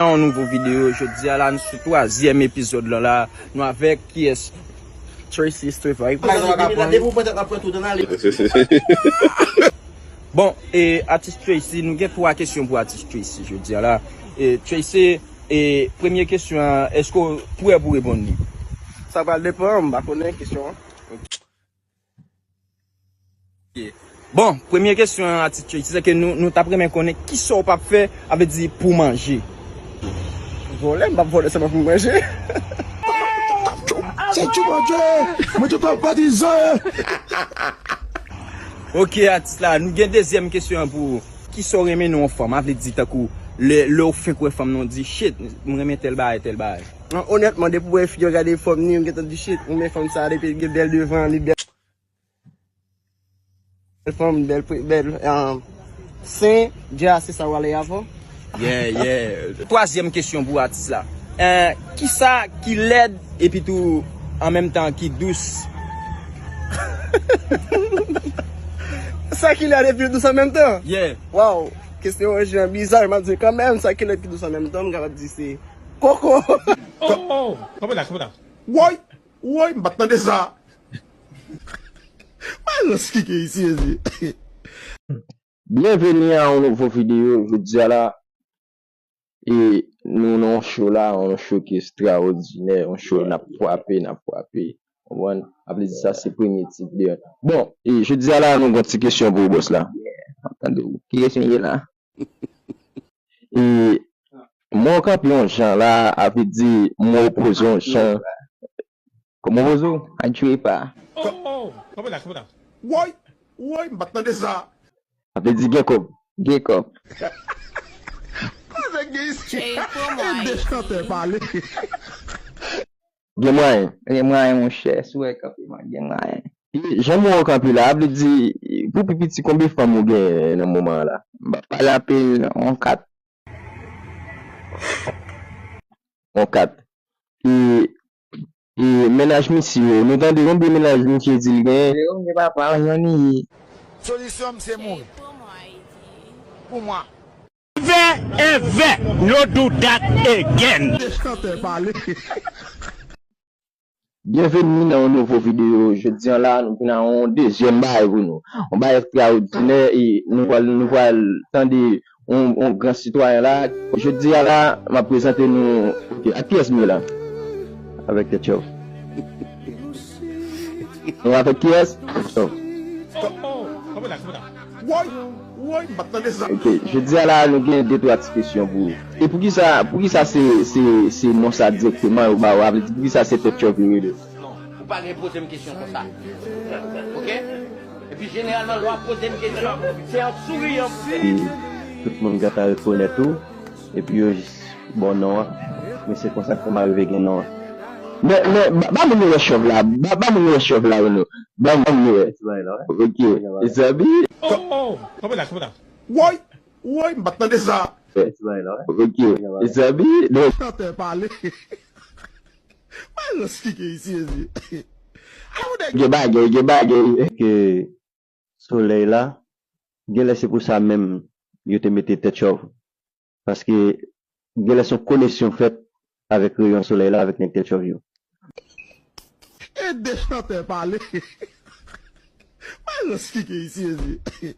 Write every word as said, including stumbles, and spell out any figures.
Yon nouvo videyo, jodi a la, nou sou twazyèm epizòd lan la, nou avèk kiyès? Tracy Street, right? Depi w pran tèt la, pran tout ann ale. Bon, e, atis Tracy, nou gen twa kesyon pou atis Tracy jodi a la. E, Tracy, e, premye kesyon an, èske w prè pou reponn li? Sa pral depann, m pa konnen kesyon an. Ok. Bon, premye kesyon an, atis Tracy, se ke nou, nou t ap renmen konnen kisa w p ap fè, a vle di pou manje. Vòlè, m p ap vòlè sèlman pou m manje. Se tchou Bondye, mwen tou pa patizan. Ok, atis la, nou gen dezyèm kesyon an pou ou. Kisa w renmen nan yon fanm? A vle di tankou lè, lè w fenk wè fanm nan, w di, "Shit, m renmen tèl bagay, tèl bagay." Non, onètman, depi w wè fi an gade fòm ni, m gentan di, "Shit, m renmen fanm sa a depi l gen bèl devan, li bèl." Bèl fanm, bèl, bèl, um, sen, dja se sa w ale avan. Yeah, yeah. Twazyèm kesyon pou atis la. Eh, kisa ki lèd epi tou an menm tan ki dous? Sa ki lèd epi dous an menm tan? Yeah. Waw, kesyon an jan biza, m ap di kanmenm, sa ki lèd ki dous an menm tan, m kapab di se koko. Oh, oh, oh. Kanpe la, kanpe la. Woy, woy, m pa t tande sa. Mwen rans ki gen isi, isi. Byenveni a yon nouvo videyo. Jodi a la, e nou nan yon show la, yon show ki estraòdinè, yon show n ap frape, n ap frape. Konprann? Aple di sa se premye tit de. Bon, e jodi a la, nou gon ti kesyon pou ou, bòs la. M ap tande w. Ki kesyon ye la? E mwen kanpe yon jan la, a vle di mwen poze yon jan. Kòman poze w? Adjwe pa. Oh, oh, kanpe la, kanpe la. Woy, woy, m pa t tande sa. A vle di gen kòb. Gen kòb. Koze gen isi. Ede chantè pale. Gen mwayen. Gen mwayen, monchè. Si w wè kanpe, man, gen mwayen. E jan mwen kanpe la, a vle di, pou pi piti, konbyen fanm ou gen nan moman an la? M pa pale anpil, yon kat. Yon kat. E, e mennaj misye yo, nou tande konbyen mennaj misye di l genyen? Yo, m gen papa, yon li ye. Solisyon m se mouri. Pou mwen. Vè, èvè, no do that again. Ede chantè pale. Byenveni nan yon nouvo videyo. Jodi a la, nou vin ak yon dezyèm bagay pou nou. Yon bagay estraòdinè e nou pral, nou pral tande yon, yon gran sitwayen la. Jodi a la, m ap prezante nou, ok, ak kiyès m ye la? Avèk Tèt Chòv. Nou avèk kiyès? Tèt Chòv. Woy, woy, m pa t tande sa. Ok, jodi a la, nou gen de twa ti kesyon pou ou. E poukisa, poukisa se, se, se non sa dirèkteman yo ba ou? A vle di, poukisa se Tèt Chòv yo rele? Non, ou pa gen poze m kesyon konsa. Ok? Epi jeneralman, lè w ap poze m kesyon, se an souriyan. E tout moun gentan rekonèt ou. Epi yo jis ba w non an. Men se konsa ke m arive gen non an. Men, men, ba, ba moun yo wè chòv la. Ba, ba moun yo wè chòv la, Reno. Ba, ba moun yo wè. Ok. Mezanmi. Oh, oh, oh. Kanpe la, kanpe la. Woy, woy, m pa t tande sa. Ok. Mezanmi. Donk. Chantè pale. Mwen rans ki gen isi, isi. Gen bagay, gen bagay. Ke solèy la, genlè se pou sa menm yo te mete Tèt Chòv. Paske genlè se yon koneksyon fèt avèk reyon solèy la, avèk nèg Tèt Chòv yo. Ede chantè pale. Mwen rans ki gen isi, isi.